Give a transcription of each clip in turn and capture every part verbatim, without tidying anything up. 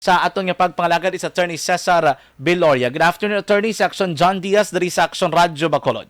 sa aton nga pagpangalagad is Attorney Cesar Viloria. Good afternoon, Attorney, sa Action John Diaz, diri sa Action Radio Bacolod.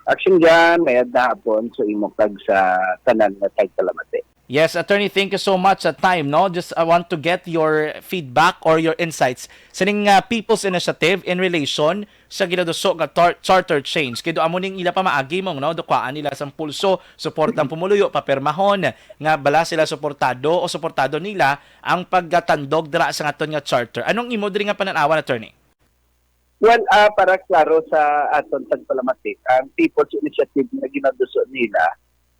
Action John, mayad na hapon sa imo kag sa tanan nga tagpalamati. Yes, Attorney, thank you so much sa time, no? Just I want to get your feedback or your insights sining uh, People's Initiative in relation sa ginaduso nga tar- charter change. Kay do amo ning ila pamaagi mong, no, dukwaan nila sang pulso, support ang pumuluyo, papirmahon nga bala sila suportado o suportado nila ang paggatandog dira sa aton nga charter. Anong imo diri nga panan-awan, Attorney? Well, ah, para klaro sa aton tagpalamati, ang People's Initiative nga ginaduso nila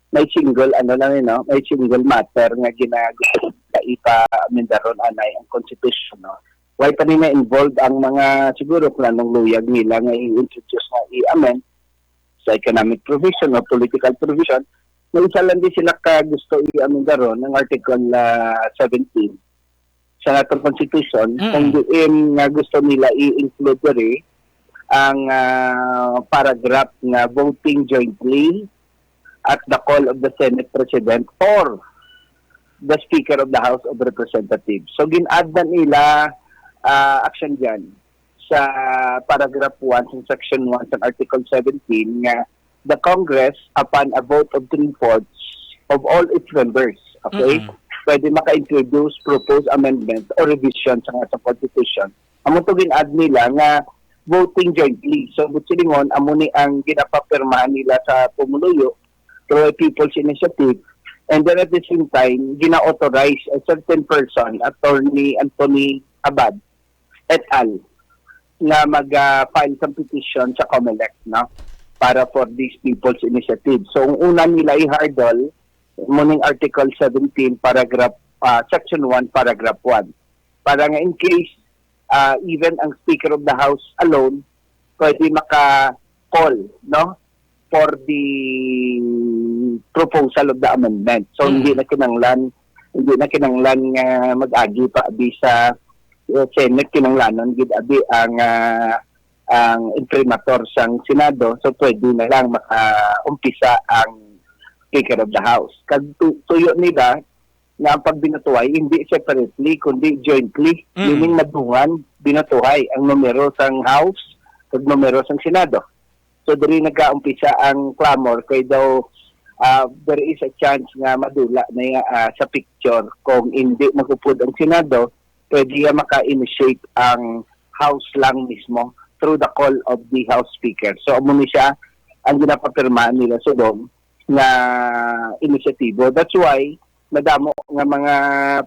may single ano lang, you know, may single matter nga ginagusto nila ipa-amendaron anay ang constitution, no? Why pa nila involved ang mga siguro kung anong luyag nila nga i-introduce nga i-amend sa economic provision o political provision, may isa lang di sila ka gusto i-amendaron ang Article ah, seventeen sa natong constitution, Mm. kung diin nga gusto nila i-include diri ang ah, paragraph nga voting jointly at the call of the Senate President or the Speaker of the House of Representatives. So gin-add na nila ah, action dyan sa paragraph one sa section one sa Article seventeen nga the Congress, upon a vote of three-fourths of all its members, okay, Mm-mm. pwede maka-introduce, propose amendment o revision sa nga sa constitution. Amo to gin-add nila nga voting jointly. So, busilingon, amo ni ang ginapapirmahan nila sa pumuluyo through a People's Initiative. And then at the same time, gina-authorize a certain person, Attorney Anthony Abad et al, nga mag-file sa petition sa COMELEC, no, para for this People's Initiative. So, ang una nila i-hurdle, muning Article seventeen, paragraph, ah, Section one, paragraph one. Para nga in case, ah, even ang Speaker of the House alone, pwede maka-call, no, for the proposal of the amendment. So, Mm. hindi na kinanglan, hindi na kinanglan nga mag-agi pa abi sa uh, Senate, kinanglanon gid abi ang ah, ang imprimatur sang Senado, so pwede na lang makaumpisa ang Speaker of the House. Kag tu- tuyo nila nga ang pagbinatuhay hindi separately kundi jointly, Mm. meaning madungan binatuhay ang numero sang House kag numero sang Senado. So diri nagkaumpisa ang clamor kay daw ah, there is a chance nga madula na ya- ah, sa picture kung hindi magupod ang Senado, pwede ya maka-initiate ang House lang mismo through the call of the House Speaker. So amo ni siya ang ginapapirmahan nila subong nga inisyatibo. That's why madamo nga mga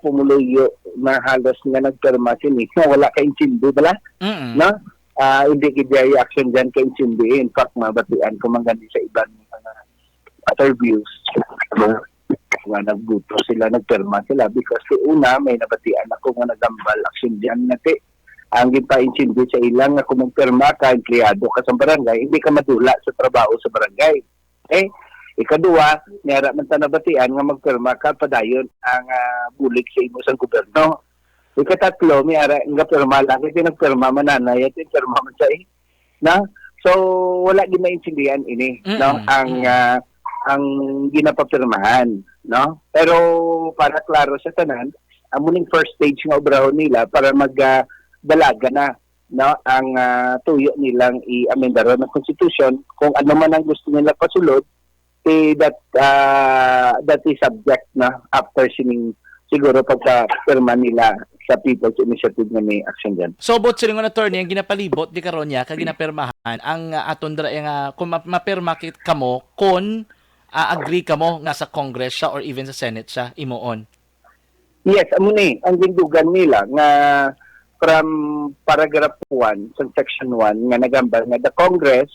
pumuluyo na halos nga nagpirma sini na wala ka intindi bala, Mm-mm. no? Ah, hindi gid ay action dyan ka intindi. In fact, mabatian ko man gani sa iban mga interviews nga nagbuto sila, nagpirma sila because si una may nabatian ako nga nagambal action dyan nga ti ang gipaintindi sa ilang nga kung magpirma ka, empleyado ka sa barangay, hindi ka madula sa trabaho sa barangay. Okay? Ikaduha, niyara man ta nabatian nga magpirma ka padayon ang ah, bulig sa imo sang gobyerno. Ikatatlo, may ara nga pirma lang kasi nagpirma mananay at yung pirma man sa eh. Na? So wala gid maintindihan ini, Mm-mm. no? Ang Mm-mm. ah, ang ginapapirmahan, no? Pero para klaro sa tanan, amo ning first stage nga obrahon nila para mag ah, dalaga na, no, ang ah, tuyo nilang i-amendaron ang constitution kung ano man ang gusto nila pasulod, eh, that ah, that is subject na after sining siguro pagpapirma nila sa People's Initiative nga may action dyan. So, but silingon, Attorney, ang ginapalibot di karon niya kag ginapirmahan ang ah, aton dira nga kung ma- mapirma kit kamo kung ah, agree kamo nga sa Congress siya or even sa Senate siya imuon. Yes, amo ni ang gindugan nila nga from paragraph one sa section one nga nagambal nga the Congress,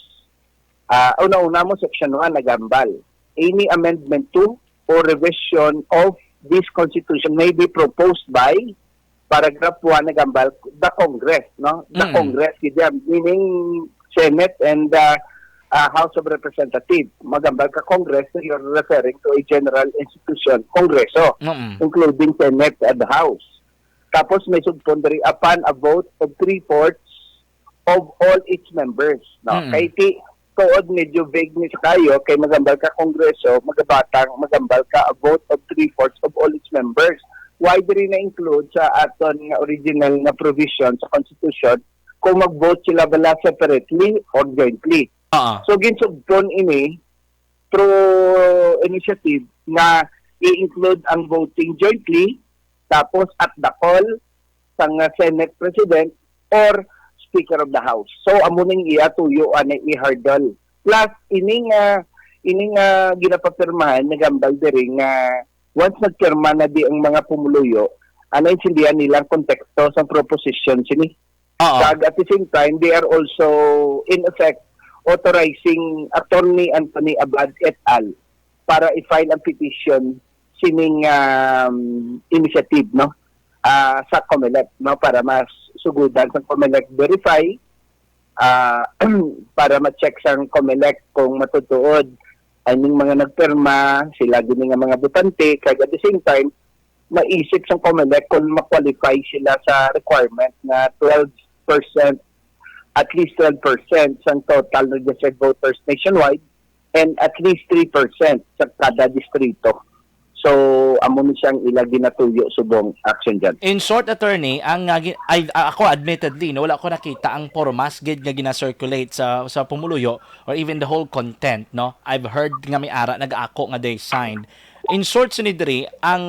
ah, una-una mo section one nagambal, any amendment to or revision of this constitution may be proposed by paragraph one nagambal the Congress, no? The Mm. Congress gid yan, meaning Senate and uh, uh, House of Representatives. Magambal ka Congress, so you're referring to a general institution, Kongreso, Mm. including Senate and House. Tapos may sugpon diri upon a vote of three-fourths of all its members. No? Mm. Kay ti, tuod medyo vague ni sa kayo, kay magambal ka Kongreso, magabatang, magambal ka a vote of three-fourths of all its members. Why diri na-include sa aton nga original nga provision sa Constitution kung mag-vote sila bala separately or jointly? Ah, So, ginsugton ini through initiative nga i-include ang voting jointly, tapos at the call sang Senate President or Speaker of the House. So, amo ning iya tuyo anay i-hurdle. Plus, ini nga, ini nga ginapapirmahan, nagambal diri nga once nagpirma na di ang mga pumuluyo, ano intindihan nilang konteksto sa proposition sini? Oo. Kag at the same time, they are also, in effect, authorizing Attorney Anthony Abad et al. Para i-file ang petition sining um, initiative, no? Ah, sa COMELEC, no? Para mas sugudan sa COMELEC verify, ah, para ma-check sang COMELEC kung matutuod ang mga nagpirma, sila gini nga mga botante, kag at the same time, maisip sang COMELEC kung ma-qualify sila sa requirement nga twelve percent, at least twelve percent sang total registered voters nationwide and at least three percent sa kada distrito. So, amo ni siyang ila ginatuyo subong action dyan. In short, attorney, ang uh, gi- I, uh, ako admittedly, no, wala ko nakita ang pormas gid nga gina-circulate sa sa pumuluyo or even the whole content, no. I've heard nga may ara nag-ako nga they signed. In short, sini diri ang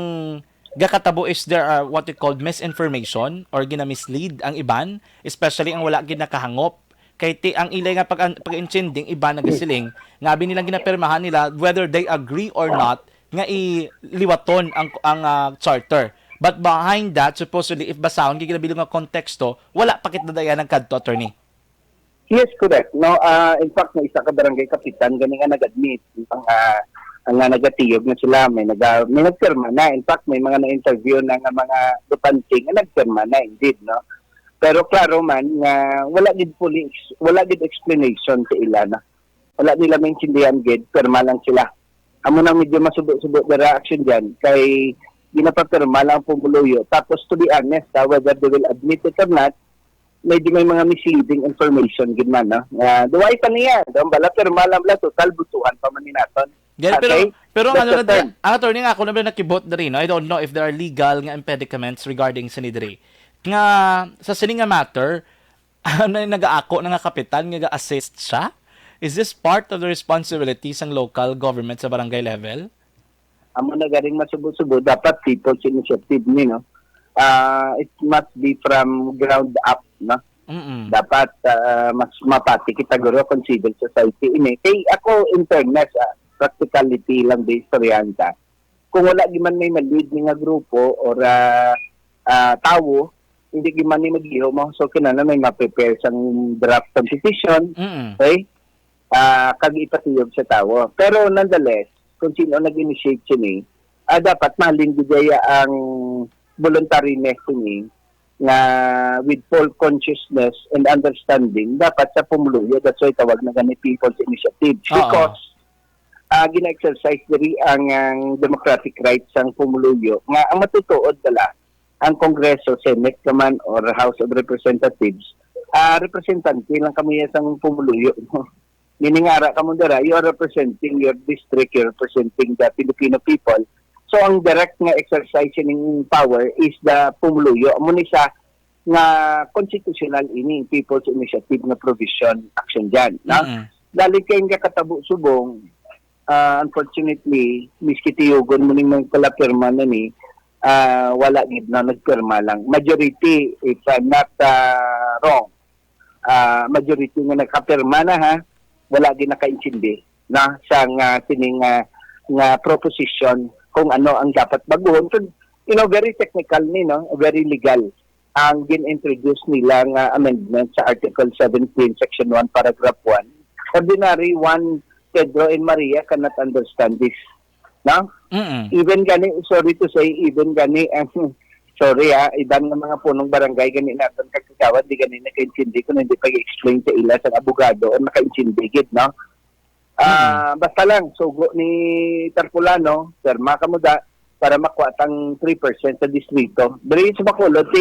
gakatabo is there are what we called misinformation or ginamislead ang iban, especially ang wala gid nakahangop. Kay ti ang ilay nga pag pag-intinding iba nagasiling nga abi nilang ginapirmahan nila whether they agree or not nga iliwaton ang ang ah, charter. But behind that, supposedly, if basahon kay ginabilog nga konteksto, wala pa kit dadayan nagkadto, attorney. Yes, correct. No, ah, in fact, may isa ka barangay kapitan gani nga nag-admit ang ah, ang nga nagatiyog na sila may naga, may nagpirma na. In fact, may mga na-interview na nga mga botante nga nagpirma na indeed, no. Pero klaro man nga wala gid fully ex- wala gid explanation sa ila na. Wala nila maintindihan gid, pirma lang sila. Amo nang medyo masubo-subo dira action diyan kay ginapapirma lang ang pumuluyo. Tapos to be honest, ha, whether they will admit it or not, medyo may mga misleading information gid man, no? Nga, duway pa niya, daw bala pirma lang bala, total butuhan pa man ni naton. Gani, pero Okay? pero ang That's ano the na di, term. Ang attorney nga ako na ba nakibot diri, no? I don't know if there are legal nga impediments regarding sini diri. Nga sa sini nga matter, ano yung nag-aako na nga kapitan nga ga-assist siya? Is this part of the responsibility sang local government sa barangay level? Amo na garing masubo-subo, dapat people's initiative ni, no? Ah, it must be from ground up, no? Mm. Dapat ah, mas mapati kita guro kung civil society ini. Kay ako, in fairness, ah, practicality lang di istoryahan ta. Kung wala di man may ma-lead ni nga grupo or ah, ah, tawo, hindi di man ni mag-iho mo. So, kinahanglan may ma-prepare sang draft constitution, Mm. okay? Ah, kag ipatuyog sa tawo. Pero nonetheless, kung sino nag-initiate sini, ah, dapat mahalin gid ang voluntariness sini nga with full consciousness and understanding dapat sa pumuluyo. That's why tawag na gani people's initiative. Oo. Because ah, gina-exercise diri ang, ang democratic rights sang pumuluyo nga ang matutuod bala ang Kongreso, Senate ka man or House of Representatives, ah, representante lang kamo ya sang pumuluyo. Meaning ara kamo dira, you are representing your district, you're representing the Filipino people. So ang direct nga exercise sining power is the pumuluyo. Amo ni sa nga constitutional ini, People's Initiative nga provision action dyan, no? Mm. Dali kay nga katabo subong, ah, unfortunately, miski tiyugon mo ning mga kalapirma na ni, ah, wala gid na nagpirma lang. Majority, if I'm not ah, wrong, ah, majority nga nakapirma na ha, wala gid nakaintindi na sa nga sining nga, nga proposition kung ano ang dapat baguhon. So, you know, very technical ni, no? Very legal ang gin-introduce nila nga amendment sa Article seventeen, Section one, Paragraph one. Ordinary one, Pedro and Maria cannot understand this. No? Mm. Even gani, sorry to say, even gani ang, sorry ah, iban nga mga punong barangay gani naton kagkagawan, di gani nakaintindi kung hindi pag-explain sa ila sa abogado o nakaintindi gid, no? Ah, basta lang, sugo ni Tarpulano, perma ka mo da para makuha tang three percent sa distrito. Diri sa Bacolod, di,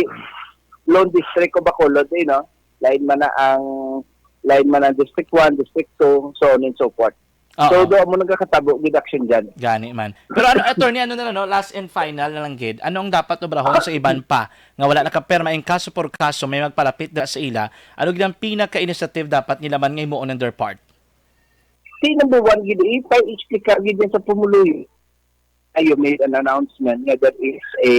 Lone District o Bacolod, eh, no? Lain man na ang, lain man ang District one, District two, so on and so forth. Oo. So, do mo nagakatabo gid, Action Jan. Gani man. Pero ano, attorney, ano na lang, no? Last and final na lang gid. Ano ang dapat obrahon sa iban pa nga wala nakapirma, in kaso por kaso may magpalapit na sa ila? Ano gid ang pinaka-initiative dapat nila man nga himuon on their part? Si number one gid, ipa-explicar gid yan sa pumuluyo. You made an announcement nga there is a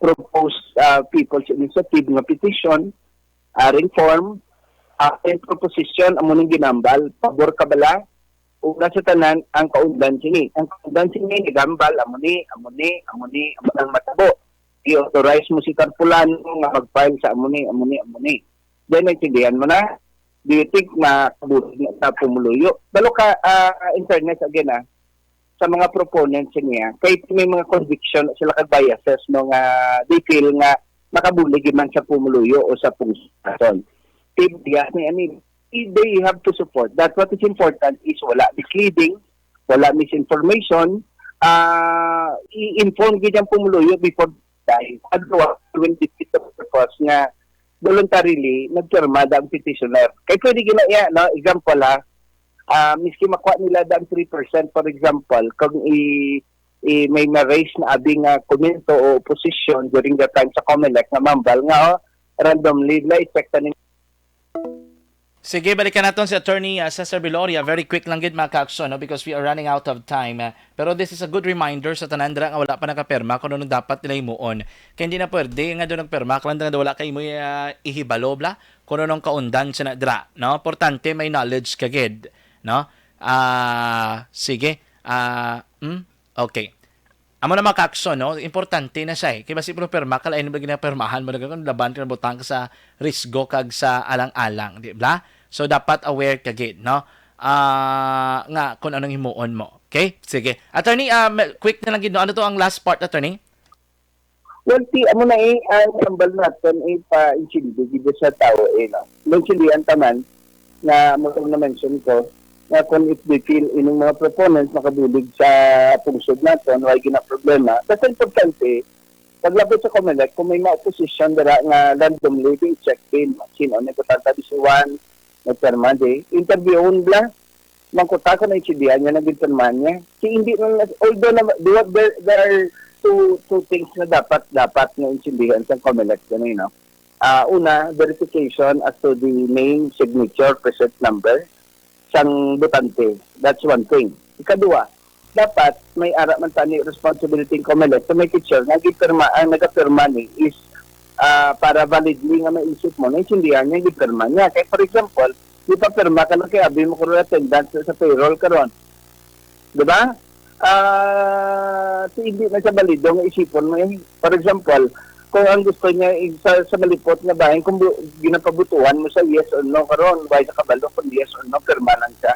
proposed, uh, people's initiative nga petition, uh, reform, uh, and proposition, amo ning ginambal. Pabor ka bala? Una sa tanan, ang kaundan sini. Ang kaundan sini, nagambal, amo ni, amo ni, amo ni, amo nang matabo. I-authorize mo si Tarpulano nga mag-file sa amo ni, amo ni, amo ni. Then, naintindihan mo na? Do you think makabulig na sa pumuluyo? Balo ka, ah, in fairness, again, ah, sa mga proponents niya, kay may mga conviction sila kag biases, no, nga they feel nga makabulig man sa pumuluyo o sa pungson. Kay bias ni ani, they have to support. That what is important is wala misleading, wala misinformation, ah, i-inform gid ang pumuluyo before die. Otherwise, when defeat the purpose nga voluntarily nagpirma ang petitioner. Kay pwede gina iya, no? Example ha, ah, miski makuha nila ang three percent, for example, kung i, i may ma-raise na abi nga komento o opposition during the time sa Comelec nga mambal nga, oh, randomly, la, i-check ta ning Sige, balikan naton si Attorney, ah, Cesar Viloria. Very quick lang gid, mga kaakson, no? Because we are running out of time. Ah, pero this is a good reminder sa tanan dira nga wala pa nakapirma kung ano dapat nila himuon. Kay hindi na pwede nga do nagpirma ka lang nga wala kay mo, ah, ihibalo bla kung anong kaundan sa na dira, no? Importante may knowledge ka gid, no? Ah, sige. Ah, hmm? Okay. Amo na, mga kaakson, no? Importante na siya, eh. Kay basi pirma ka, lain mo ginapirmahan mo na kung laban ka, nabutang ka sa risgo kag sa alang-alang, di ba? So, dapat aware ka gid, no? Ah, nga kung anong himuon mo. Okay? Sige. Attorney, ah, ma-, quick na lang gid, no? Ano to ang last part, attorney? Well, ti, amo na, eh, ang tambal naton, eh, pa-intindi gid sa tao, eh, no? Maintindihan ta man nga, mo na-mention ko, nga kung if they feel ining mga proponents makabulig sa pungsod naton, wala gina problema. Basta importante, paglabot sa Comelec, kung may ma-opposition dira nga randomly, i-check din. Sino ang nagkatanta di si Juan, nagpirma di. Interviewon bla, mangkuta ko na intindihan niya, naging pirmahan niya. Si hindi man, although na, there, there, there are two, two things na dapat, dapat nga intindihan sa Comelec, ano, you know. Ah, una, verification as to the name, signature, present number sang botante. That's one thing. Ikadua, dapat may ara man tani responsibility ng Comelec to make it sure nga gipirma, ang nagapirma ni is, ah, para validly nga maisip mo, naintindihan niya, gipirma niya. Kaya, for example, di pa pirma ka lang kay abi mo karon attendance sa payroll karon. Di ba? Ah, si hindi na siya balido nga isipon mo, eh. For example, kung ang gusto niya, eh, sa, sa malipot nga bahin, kung bu-, ginapabutuhan mo sa yes or no karon, why na kabalo kung yes or no, pirma lang siya.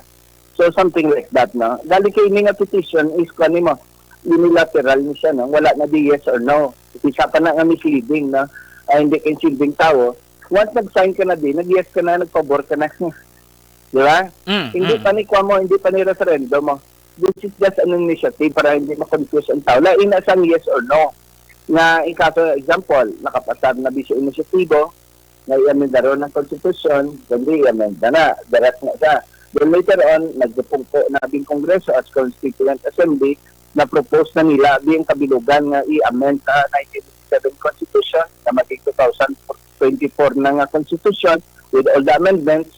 So, something like that, no? Dali kay ini nga petition is, kuwan nimo, unilateral ni siya, no? Wala na di yes or no. Isa pa na nga misleading, no? Ay, hindi kay sinding tao. Once nag-sign ka na di, nag-yes ka na, nagpabor ka na. Di ba? Mm, hindi mm. pa ni kuwan mo, hindi pa ni referendum mo. This is just an initiative para hindi ma-confuse ang tao. Lain na sang yes or no. Nga, in kaso, example, nakapasar na di sa inisyatibo, nga i-amendar na ang konstitusyon, kundi i-amend na na. Direct na siya. Then later on, nagpungko na ang Kongreso as Constituent Assembly, na propose na nila ang kabilugan nga i-amend sa nineteen eighty-seven Constitution na maging two thousand twenty-four na nga Constitution with all the amendments,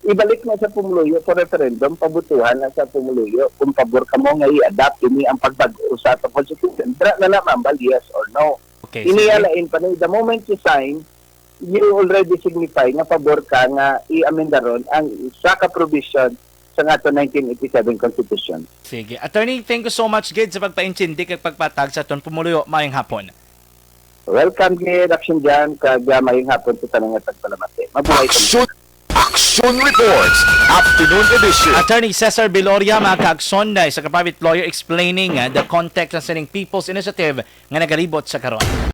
ibalik na sa pumuluyo for referendum, pabutuhan na sa pumuluyo kung pabor kamo nga i-adapt ini ang pagbag-o sa atong Constitution. Dira na na mambal, yes or no. Okay, ini sige. Lain pa ni, the moment you sign, you already signify nga pabor ka nga i-amendaron ang isa ka provision sa ato nineteen eighty-seven Constitution. Sige. Attorney, thank you so much gid sa pagpaintindi kag pagpatag sa aton pumuluyo. Maayong hapon. Welcome gid, Action Jan, kag, ah, maayong hapon sa tanan nga tagpalamati. Mabuhay kami. Action, Action Reports, Afternoon Edition. Attorney Cesar Viloria, mga kaakson, na isa ka private lawyer explaining, ah, the context sa sining People's Initiative nga nagalibot sa karon.